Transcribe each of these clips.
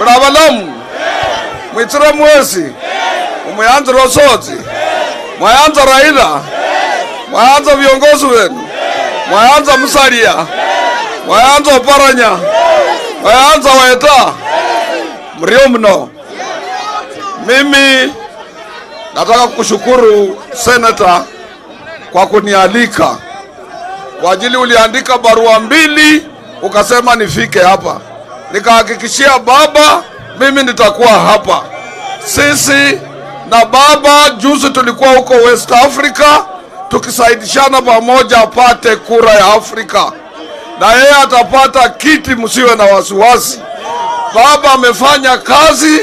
Murabalamu mwitsire mwesi umuyanzire Osotsi, mwayanza Raila, mwayanza viongozi wenu, mwayanza Musalia, mwayanza Oparanya, mwayanza Weta, mrio mno. Mimi nataka kushukuru Senator kwa kunialika kwa ajili uliandika barua mbili ukasema nifike hapa, nikahakikishia baba mimi nitakuwa hapa. Sisi na baba juzi tulikuwa huko West Africa tukisaidishana pamoja apate kura ya Afrika, na yeye atapata kiti, msiwe na wasiwasi. Baba amefanya kazi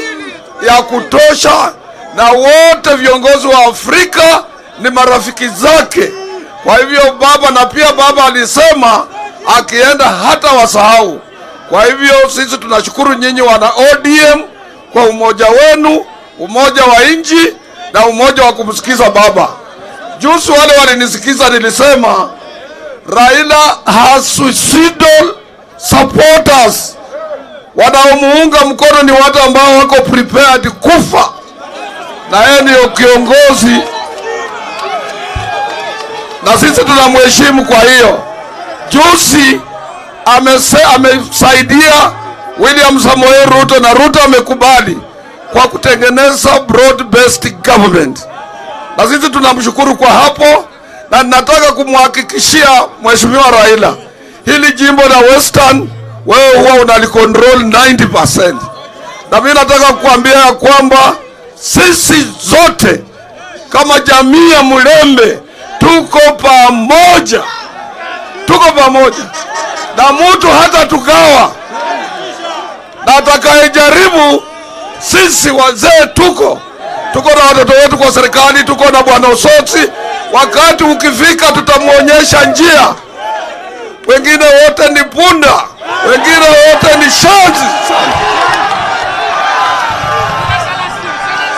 ya kutosha, na wote viongozi wa Afrika ni marafiki zake. Kwa hivyo baba, na pia baba alisema akienda hata wasahau. Kwa hivyo sisi tunashukuru nyinyi wana ODM kwa umoja wenu, umoja wa nchi na umoja wa kumsikiza baba. Juzi wale walinisikiza, nilisema Raila has suicidal supporters. Wanaomuunga mkono ni watu ambao wako prepared kufa, na yeye ndiyo kiongozi na sisi tunamheshimu. Kwa hiyo juzi amesaidia William Samoei Ruto na Ruto amekubali kwa kutengeneza broad based government, na sisi tunamshukuru kwa hapo, na nataka kumhakikishia Mheshimiwa Raila, hili jimbo la Western wewe huwa unalicontrol 90%, na mimi nataka kukuambia ya kwamba sisi zote kama jamii ya Mulembe tuko pamoja, tuko pamoja na mtu hata tugawa, na atakayejaribu, sisi wazee tuko na watoto wetu kwa serikali, tuko na bwana Osotsi. Wakati ukifika, tutamwonyesha njia. Wengine wote ni punda, wengine wote ni shanzi.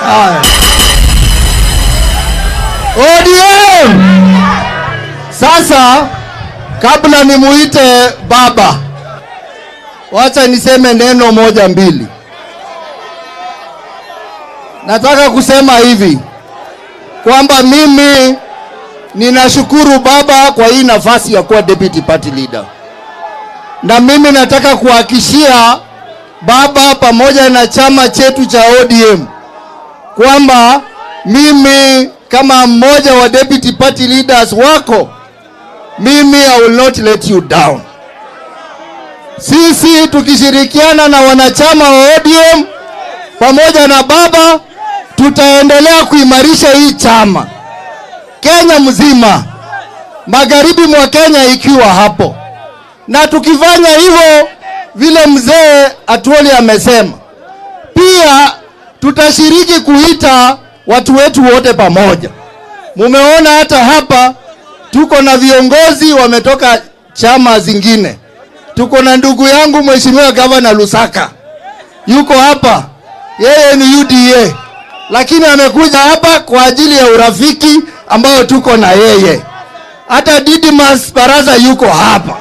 Haya. ODM! Sasa kabla nimuite baba, wacha niseme neno moja mbili. Nataka kusema hivi kwamba mimi ninashukuru baba kwa hii nafasi ya kuwa deputy party leader, na mimi nataka kuhakikishia baba pamoja na chama chetu cha ODM kwamba mimi kama mmoja wa deputy party leaders wako, mimi I will not let you down. Sisi tukishirikiana na wanachama wa ODM pamoja na baba, tutaendelea kuimarisha hii chama Kenya mzima, magharibi mwa Kenya ikiwa hapo, na tukifanya hivyo vile mzee Atwoli amesema, pia tutashiriki kuita watu wetu wote pamoja. Mumeona hata hapa tuko na viongozi wametoka chama zingine. Tuko na ndugu yangu Mheshimiwa Gavana Lusaka yuko hapa, yeye ni UDA, lakini amekuja hapa kwa ajili ya urafiki ambayo tuko na yeye. Hata Didmus Barasa yuko hapa,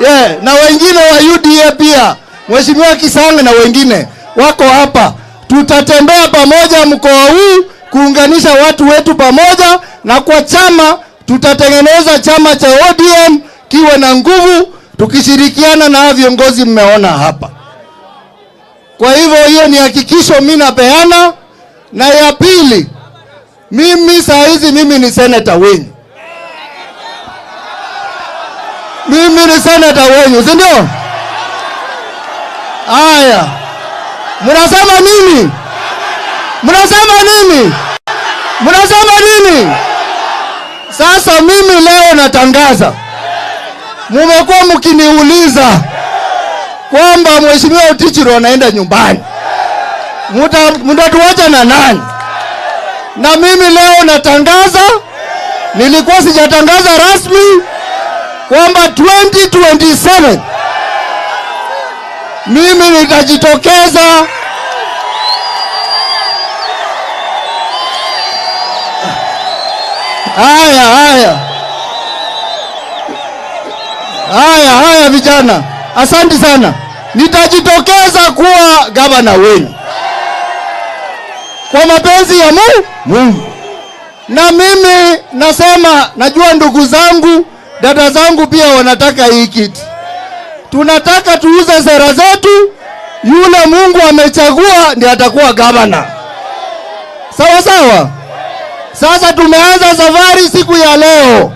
yeah, na wengine wa UDA pia, Mheshimiwa Kisanga na wengine wako hapa. Tutatembea pamoja mkoa huu kuunganisha watu wetu pamoja, na kwa chama tutatengeneza chama cha ODM kiwe na nguvu, tukishirikiana na viongozi mmeona hapa. Kwa hivyo hiyo ni hakikisho mimi napeana. Na ya pili, mimi saa hizi mimi ni senator wenyu, mimi ni senator wenyu, si ndio? Haya, mnasema nini? Mnasema nini? Mnasema nini? Sasa mimi leo natangaza, mumekuwa mkiniuliza kwamba Mheshimiwa Ottichilo anaenda nyumbani, mtatuacha na nani? Na mimi leo natangaza, nilikuwa sijatangaza rasmi kwamba 2027 mimi nitajitokeza. Haya, haya, haya, haya vijana, Asante sana. Nitajitokeza kuwa gavana wenu kwa mapenzi ya Mungu. Na mimi nasema, najua ndugu zangu, dada zangu pia wanataka hii kiti. Tunataka tuuze sera zetu, yule Mungu amechagua ndiye atakuwa gavana. Sawa sawa? Sasa tumeanza safari siku ya leo.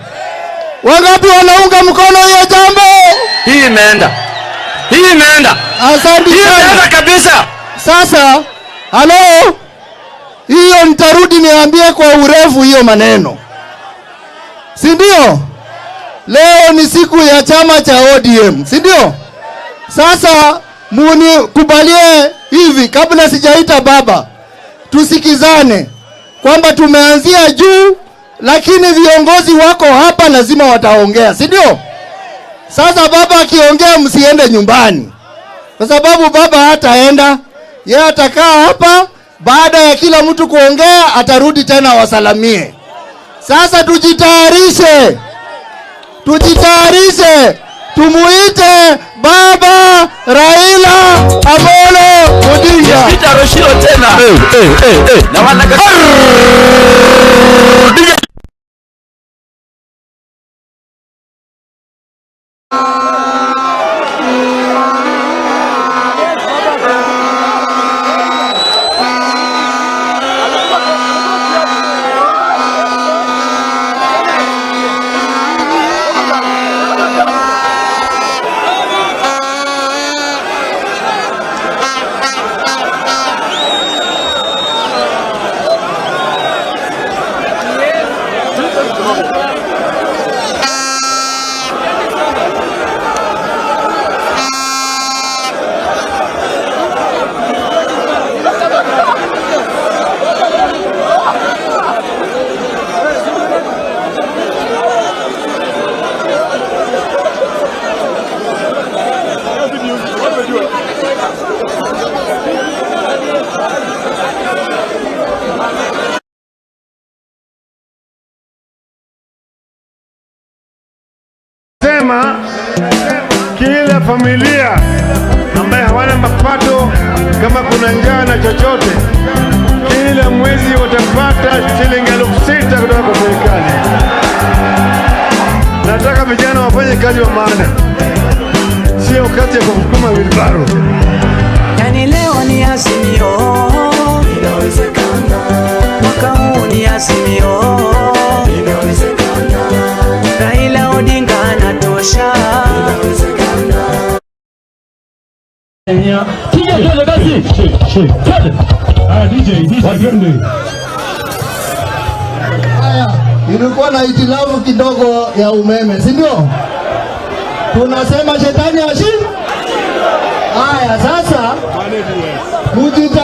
Wangapi wanaunga mkono hiyo jambo? Hii imeenda. Hii imeenda. Asante Hii sana. imeenda kabisa. Sasa, halo, hiyo nitarudi niambie kwa urefu hiyo maneno, si ndio? Leo ni siku ya chama cha ODM, si ndio? Sasa munikubalie hivi, kabla sijaita baba, tusikizane kwamba tumeanzia juu, lakini viongozi wako hapa lazima wataongea, si ndio? Sasa baba akiongea, msiende nyumbani, kwa sababu baba hataenda, yeye atakaa hapa. Baada ya kila mtu kuongea, atarudi tena wasalamie. Sasa tujitayarishe, tujitayarishe, tumuite baba Raila Amolo Odinga. Peter Roshiro tena. Na wanaka Sema kila familia ambaye hawana mapato, kama kuna njaa na chochote, kila mwezi watapata shilingi 6,000 kutoka kwa serikali. Nataka vijana wafanye kazi wa maana, sio kazi ya kusukuma wheelbarrow. Yani leo ni Azimio, inawezekana. Mwaka huu ni Azimio, inawezekana. Raila Odinga anatosha, inawezekana. Haya, ilikuwa na hitilafu kidogo ya umeme, si ndio? Tunasema shetani ashinde. Haya, sasa mujita